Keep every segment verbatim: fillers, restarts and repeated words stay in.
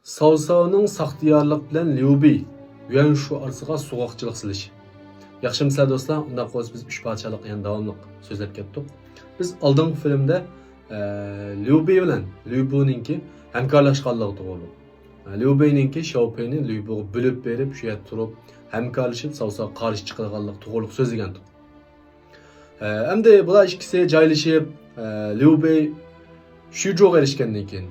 ساۋساۋنىڭ ساختىيارلىق بىلەن ليۇبېي، يۈەنشۇ ئارىسىغا سوغۇقچىلىق سېلىشى. ياخشىمۇسىلەر دوستلار؟ ئۇنداق بولسا بىز ئۈچ پادىشاھلىقنى يەنە داۋاملىق سۆزلەپ كەتتۇق. بىز ئالدىنقى فىلىمدە، ئە، ليۇبېي بىلەن ليۇبۇنىڭكى ھەمكارلاشقانلىقى توغرۇلۇق. ئە، ليۇبېينىڭكى شياۋپېينى ليۇبۇغا بۆلۈپ بېرىپ، شۇ يەردە تۇرۇپ ھەمكارلىشىپ ساۋساۋغا قارشى چىقىدىغانلىقى توغرۇلۇق سۆزلىگەنتۇق. ئە، ئەمدى بۇلار ئىككىسى جايلىشىپ، ئە، ليۇبېي شۈجۇغا ئېرىشكەندىن كېيىن،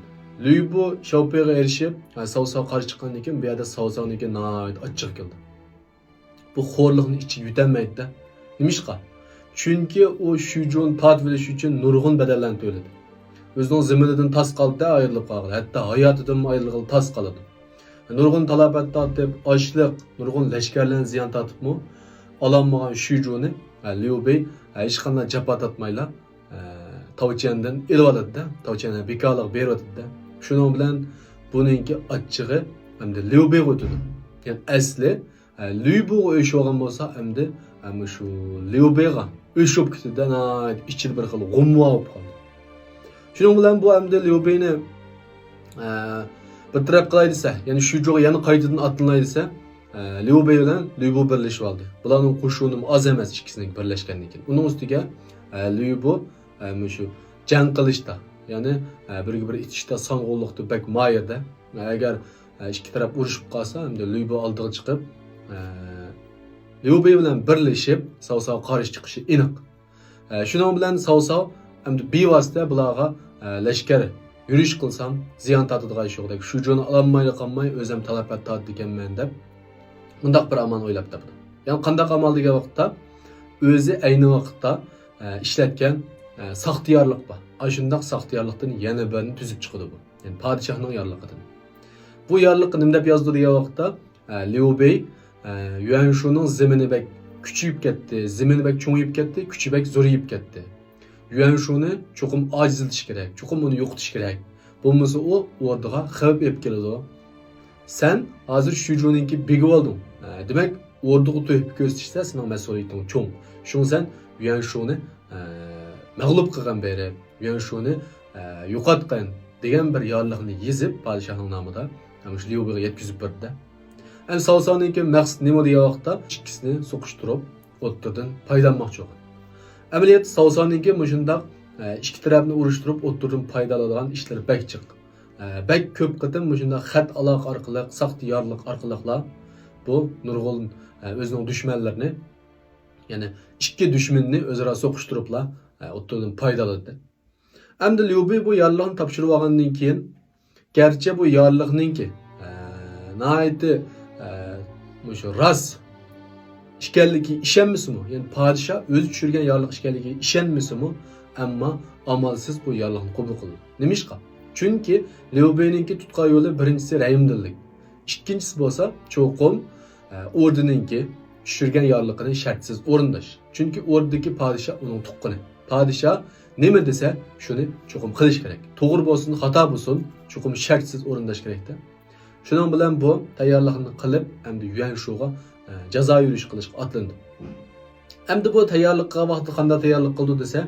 ليۇبۇ شياۋپېيغا ئېرىشىپ، ئە، ساۋساۋغا قارشى چىققاندىن كېيىن، بۇ يەردە ساۋساۋنىڭكى ناھايىتى ئاچچىقى كېلىدۇ. بۇ خورلۇقنى ئىچىگە يۇتالمايدۇ-دە. نېمىشقا؟ چۈنكى ئۇ شۈجۇنى تارتىۋېلىش ئۈچۈن نۇرغۇن بەدەللەرنى تۆلىدى. ئۆزىنىڭ زېمىنىدىن تاس قالدى-دە، ئايرىلىپ قالغىلى. ھەتتا ھاياتىدىنمۇ ئايرىلغىلى تاس قالىدۇ. نۇرغۇن تالاپەت تارتىپ، ئاچلىق، نۇرغۇن لەشكەرلەرنى زىيان تارتىپمۇ ئالالمىغان شۈجۇنى، ھە، ليۇبېي، ھە، ھېچقانداق جاپا تارتمايلا، ھە، تاۋچيەندىن ئېلىۋالىدۇ-دە، تاۋچيەننى بىكارلىققا بېرىۋېتىدۇ-دە. شۇنىڭ بىلەن بۇنىڭكى ئاچچىقى ئەمدى ليۇبېيغا ئۆتىدۇ. يەنى ئەسلى، ھە، ليۇبۇغا ئۆچ بولغان بولسا، ئەمدى، ھە، مۇشۇ ليۇبېيغا ئۆچ بولۇپ كېتىدۇ-دە، ناھايىتى ئىچىدە بىر خىل غۇممۇۋا بولۇپ قالدى. شۇنىڭ بىلەن بۇ ئەمدى ليۇبېينى، ئە، بىر تەرەپ قىلاي دېسە، يەنى شۈجۇغا يەنە قايتىدىن ئاتلىناي دېسە، ئە، ليۇبېي بىلەن ليۇبۇ بىرلىشىپ ئالدى. بۇلارنىڭ قوشۇنىمۇ ئاز ئەمەس، ئىككىسىنىڭ بىرلەشكەندىن كېيىن. ئۇنىڭ ئۈستىگە، ئە، ليۇبۇ، ئە، مۇشۇ جەڭ قىلىشتا، يەنى، ئە، بىرگە بىر ئېتىشتا، سانغۇنلۇقتا بەك ماھىر-دە. ئەگەر، ئە، ئىككى تەرەپ ئۇرۇشۇپ قالسا، ئەمدى ليۇبۇ ئالدىغا چىقىپ، ئە، ليۇبېي بىلەن بىرلىشىپ، ساۋساۋغا قارشى چىقىشى ئېنىق. ئە، شۇنىڭ بىلەن ساۋساۋ ئەمدى بىۋاسىتە بۇلارغا، ئە، لەشكەر يۈرۈش قىلسام زىيان تارتىدىغان ئىش يوقتەك، شۇجۇنى ئالالمايلا قالماي ئۆزۈم تالاپەت تارتىدىكەنمەن دەپ مۇنداق بىر ئامال ئويلاپ تاپىدۇ. يەنى قانداق ئامال دېگەن ۋاقىتتا، ئۆزى ئەينى ۋاقىتتا، ئە، ئىشلەتكەن، ئە، ساختىيارلىق بار. ئاشۇنداق ساختىيارلىقتىن يەنە بىرنى تۈزۈپ چىقىدۇ بۇ. يەنى پادىشاھنىڭ يارلىقىدىن. بۇ يارلىققا نېمە دەپ يازدى دېگەن ۋاقىتتا، ئە، ليۇبېي، ئە، يۈەنشۇنىڭ زېمىنى بەك كۈچىيىپ كەتتى، زېمىنى بەك چوڭىيىپ كەتتى، كۈچى بەك زورىيىپ كەتتى. يۈەنشۇنى چوقۇم ئاجىزلىتىش كېرەك، چوقۇم ئۇنى يوقىتىش كېرەك. بولمىسا ئۇ ئوردىغا خەۋپ ئېلىپ كېلىدۇ. سەن ھازىر شۈجۇنىڭكى بېگى بولدۇڭ. ئە، دېمەك، ئوردىغا تۆھپە كۆرسىتىشتە سېنىڭ مەسئۇلىيىتىڭ چوڭ. شۇڭا سەن يۈەنشۇنى، ئە، مەغلۇپ قىلغىن بېرىپ، يۈەنشۇنى، ئە، يوقاتقىن دېگەن بىر يارلىقنى يېزىپ پادىشاھنىڭ نامىدا، ئە، مۇشۇ ليۇبېيغا يەتكۈزۈپ بەردى. ئەمدى ساۋساۋنىڭكى مەقسىتى نېمە دېگەن ۋاقىتتا، ئىككىسىنى سوقۇشتۇرۇپ، ئوتتۇرىدىن پايدىلانماقچى بولغان. ئەمەلىيەتتە ساۋساۋنىڭكى مۇشۇنداق، ئە، ئىككى تەرەپنى ئۇرۇشتۇرۇپ، ئوتتۇرىدىن پايدىلانىدىغان ئىشلىرى بەك جىق. ئە، بەك كۆپ قېتىم مۇشۇنداق خەت ئالاقە ئارقىلىق، ساختا يارلىق ئارقىلىقلا بۇ نۇرغۇن، ئە، ئۆزىنىڭ دۈشمەنلىرىنى، يەنى ئىككى دۈشمىنىنى ئۆزئارا سوقۇشتۇرۇپلا، ئە، ئوتتۇرىدىن پايدىلىنىدۇ. ئەمدى ليۇبېي بۇ يارلىقنى تاپشۇرۇۋالغاندىن كېيىن، گەرچە بۇ يارلىقنىڭكى، ئە، ناھايىتى، ئە، مۇشۇ راست ئىكەنلىكىگە ئىشەنمىسىمۇ، يەنى پادىشاھ ئۆزى چۈشۈرگەن يارلىق ئىكەنلىكىگە ئىشەنمىسىمۇ، ئەمما ئامالسىز بۇ يارلىقنى قوبۇل قىلدى. نېمىشقا؟ چۈنكى ليۇبېينىڭكى تۇتقان يولى بىرىنچىسى رەھىمدىللىك، ئىككىنچىسى بولسا چوقۇم، ئە، ئوردىنىڭكى چۈشۈرگەن يارلىقىنى شەرتسىز ئورۇنداش. چۈنكى ئوردىدىكى پادىشاھ ئۇنىڭ تۇغقىنى. پادىشاھ نېمە دېسە، شۇنى چوقۇم قىلىش كېرەك. توغرا بولسۇن، خاتا بولسۇن، چوقۇم شەرتسىز ئورۇنداش كېرەكتە. شۇنىڭ بىلەن بۇ تەييارلىقنى قىلىپ، ئەمدى يۈەنشۇغا، ئە، جازا يۈرۈشى قىلىشقا ئاتلىنىدۇ. ئەمدى بۇ تەييارلىق قىلغان ۋاقتىدا قانداق تەييارلىق قىلىدۇ دېسە،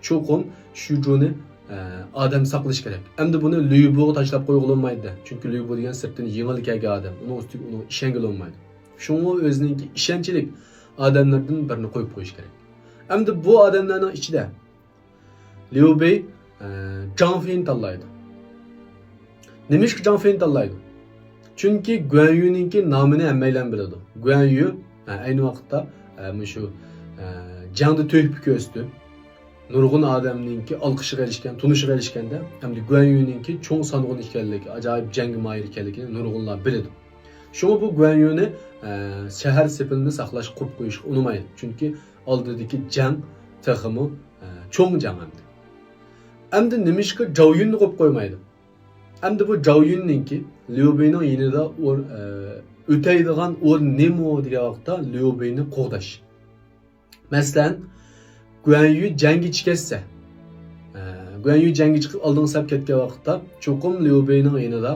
چوقۇم شۈجۇنى، ئە، ئادەم ساقلىشى كېرەك. ئەمدى بۇنى ليۇبۇغا تاشلاپ قويغىلى بولمايدۇ. چۈنكى ليۇبۇ دېگەن سىرتتىن يېڭىلا كەلگەن ئادەم. ئۇنىڭ ئۈستىگە ئۇنىڭغا ئىشەنگىلى بولمايدۇ. شۇڭا ئۆزىنىڭكى ئىشەنچلىك ئادەملىرىدىن بىرىنى قويۇپ قويۇش كېرەك. ئەمدى بۇ ئادەملەرنىڭ ئىچىدە ليۇبېي، ئە، جاڭ فېينى تاللايدۇ. نېمىشقا جاڭ فېينى تاللايدۇ؟ چۈنكى گۇەن يۈنىڭكى نامىنى ھەممەيلەن بىلىدۇ. گۇەن يۈ، ئە، ئەينى ۋاقىتتا، ئە، مۇشۇ، ئە، جەڭدە تۆھپە كۆرسىتىپ، نۇرغۇن ئادەمنىڭكى ئالقىشىغا ئېرىشكەن، تونۇشىغا ئېرىشكەندە، ئەمدى گۇەن يۈنىڭكى چوڭ سانغۇن ئىكەنلىكى، ئاجايىپ جەڭگە ماھىر ئىكەنلىكىنى نۇرغۇنلار بىلىدۇ. شۇڭا بۇ گۇەن يۈنى، ئە، شەھەر سېپىلىنى ساقلاش، قۇرۇپ قويۇشقا ئۇنىمايدۇ. چۈنكى ئالدىدىكى جەڭ تېخىمۇ، ئە، چوڭ جەڭ ئەمدى. ئەمدى نېمىشقا جاۋ يۈننى قويۇپ قويمايدۇ؟ ئەمدى بۇ جاۋ يۈننىڭكى ليۇبېينىڭ يېنىدا ئور-، ئە، ئۆتەيدىغان ئورنى نېمە دېگەن ۋاقىتتا ليۇبېينى قوغداش. مەسىلەن، گۇەن يۈ جەڭگە چىقىپ كەتسە، ئە، گۇەن يۈ جەڭگە چىقىپ ئالدىنقى سەپكە كەتكەن ۋاقىتتا چوقۇم ليۇبېينىڭ يېنىدا،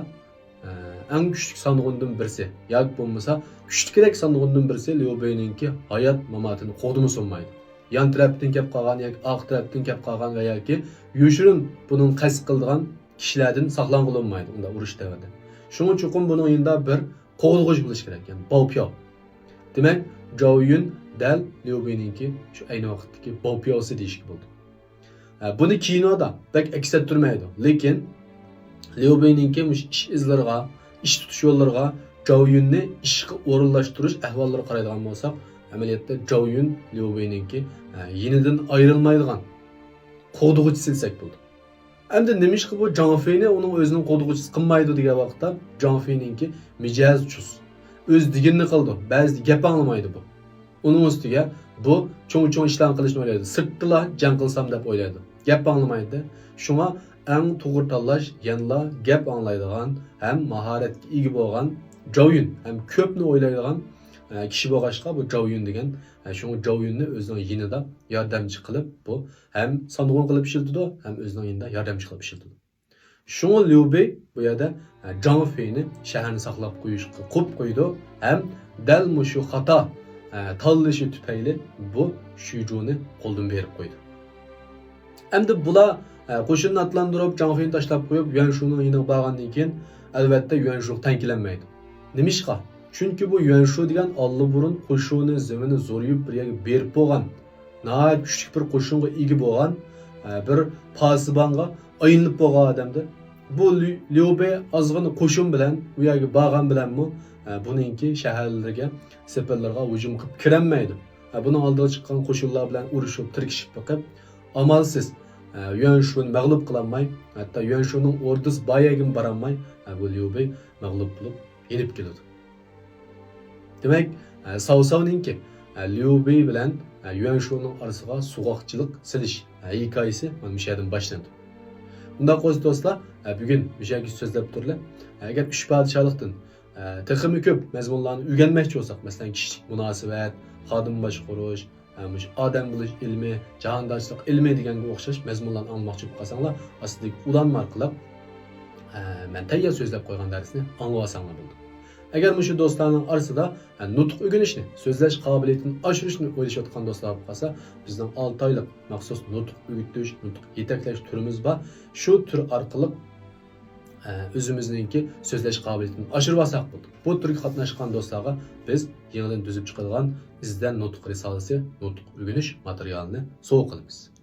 ئە، ئەڭ كۈچلۈك سانغۇندىن بىرسى ياكى بولمىسا كۈچلۈكرەك سانغۇندىن بىرسى ليۇبېينىڭكى ھايات ماماتىنى قوغدىمىسا بولمايدۇ. يان تەرەپتىن كەپ قالغان ياكى ئارقا تەرەپتىن كەپ قالغان ۋە ياكى يوشۇرۇن بۇنىڭ قەست قىلىدىغان كىشىلەردىن ساقلانغىلى بولمايدۇ ئۇنداق ئۇرۇش دەۋردە. شۇڭا چوقۇم بۇنىڭ يېنىدا بىر قوغدىغۇچى بولۇشى كېرەك، يەنى باۋپياۋ. دېمەك، جاۋ يۈن دەل ليۇ بېينىڭكى شۇ ئەينى ۋاقىتتىكى باۋپياۋسى دېيىشكە بولىدۇ. ھە، بۇنى كىنودا بەك ئەكس ئەتتۈرمەيدۇ. لېكىن ليۇ بېينىڭكى مۇشۇ ئىش ئىزلىرىغا، ئىش تۇتۇش يوللىرىغا، جاۋ يۈننى ئىشقا ئورۇنلاشتۇرۇش ئەھۋاللىرىغا قارايدىغان بولساق، ئەمەلىيەتتە جاۋ يۈن ليۇ بېينىڭكى، ھە، يېنىدىن ئايرىلمايدىغان قوغدىغۇچىسى دېسەك بولىدۇ. ئەمدى نېمىشقا بۇ جاڭ فېينى ئۇنىڭ ئۆزىنىڭ قوغدىغۇچىسى قىلمايدۇ دېگەن ۋاقىتتا، جاڭ فېينىڭكى مىجەزى چۇس. ئۆز دېگىنىنى قىلىدۇ، بەزىدە گەپ ئاڭلىمايدۇ بۇ. ئۇنىڭ ئۈستىگە بۇ چوڭ-چوڭ ئىشلارنى قىلىشنى ئويلايدۇ. سىرتتىلا جەڭ قىلسام دەپ ئويلايدۇ. گەپ ئاڭلىمايدۇ. شۇڭا ئەڭ توغرا تاللاش يەنىلا گەپ ئاڭلايدىغان ھەم ماھارەتكە ئىگە بولغان جاۋ يۈن ھەم كۆپنى ئويلايدىغان، ئە، كىشى بولغاچقا، بۇ جاۋ يۈن دېگەن، ئە، شۇڭا جاۋ يۈننى ئۆزىنىڭ يېنىدا ياردەمچى قىلىپ، بۇ ھەم سانغۇن قىلىپ ئىشلىتىدۇ، ھەم ئۆزىنىڭ يېنىدا ياردەمچى قىلىپ ئىشلىتىدۇ. شۇڭا ليۇ بېي بۇ يەردە، ئە، جاڭ فېينى شەھەرنى ساقلاپ قويۇشقا قويۇپ قويىدۇ ھەم دەل مۇشۇ خاتا، ئە، تاللىشى تۈپەيلى بۇ شۈجۇنى قولدىن بېرىپ قويىدۇ. ئەمدى بۇلار، ئە، قوشۇننى ئاتلاندۇرۇپ، جاڭ فېينى تاشلاپ قويۇپ، يۈەنشۇنىڭ يېنىغا بارغاندىن كېيىن، ئەلۋەتتە، يۈەنشۇغا تەڭ كېلەلمەيدۇ. نېمىشقا؟ چۈنكى بۇ يۈەنشۇ دېگەن ئاللىبۇرۇن قوشۇنى، زېمىنى زورىيىپ بىر يەرگە بېرىپ بولغان، ناھايىتى كۈچلۈك بىر قوشۇنغا ئىگە بولغان، ئە، بىر پاسىبانغا ئايلىنىپ بولغان ئادەمدە. بۇ ليۇ، ليۇ بېي ئازغىنە قوشۇن بىلەن ئۇ يەرگە بارغان بىلەنمۇ، ئە، بۇنىڭكى شەھەرلىرىگە، سېپىللىرىغا ھۇجۇم قىلىپ كىرەلمەيدۇ. ئە، بۇنىڭ ئالدىغا چىققان قوشۇنلار بىلەن ئۇرۇشۇپ، تىركىشىپ بېقىپ، ئامالسىز، ئە، يۈەنشۇنى مەغلۇپ قىلالماي، ھەتتا يۈەنشۇنىڭ ئوردىسى بار يەرگىمۇ بارالماي، ئە، بۇ ليۇ بېي مەغلۇپ بولۇپ يېنىپ كېلىدۇ. دېمەك، ئە، ساۋ ساۋنىڭكى، ئە، ليۇ بېي بىلەن، ئە، يۈەنشۇنىڭ ئارىسىغا سوغۇقچىلىق سېلىش، ئە، ھېكايىسى مانا مۇشۇ يەردىن باشلىنىدۇ. ئۇنداق بولسا دوستلار، ئە، بۈگۈن مۇشۇ يەرگىچە سۆزلەپ تۇرلى. ئە، ئەگەر ئۈچ پادىشاھلىقتىن، ئە، تېخىمۇ كۆپ مەزمۇنلارنى ئۆگەنمەكچى بولساق، مەسىلەن، كىشىلىك مۇناسىۋەت، خادىم باشقۇرۇش، ھە، مۇشۇ ئادەم بولۇش ئىلمى، جاھاندارچىلىق ئىلمى دېگەنگە ئوخشاش مەزمۇنلارنى ئاڭلىماقچى بولۇپ قالساڭلار، ئاستىدىكى ئۇلانما ئارقىلىق، ھە، مەن تەييار سۆزلەپ قويغان دەرسنى ئاڭلىۋالساڭلار بولىدۇ. ئەگەر مۇشۇ دوستلارنىڭ ئارىسىدا، ھە، نۇتۇق ئۆگىنىشنى، سۆزلەش قابىلىيىتىنى ئاشۇرۇشنى ئويلىشىۋاتقان دوستلار بولۇپ قالسا، بىزنىڭ ئالتە ئايلىق مەخسۇس نۇتۇق ئۆگىتىش، نۇتۇق يېتەكلەش تۈرىمىز بار. شۇ تۈر ئارقىلىق ئە، ئۆزىمىزنىڭكى سۆزلەش قابىلىيىتىنى ئاشۇرۇۋالساق بولىدۇ. بۇ تۈرگە قاتناشقان دوستلارغا بىز يېڭىدىن تۈزۈپ چىقىدىغان ئىزدەن نۇتۇق رىسالىسى، نۇتۇق ئۆگىنىش ماتېرىيالىنى سوۋغا قىلىمىز.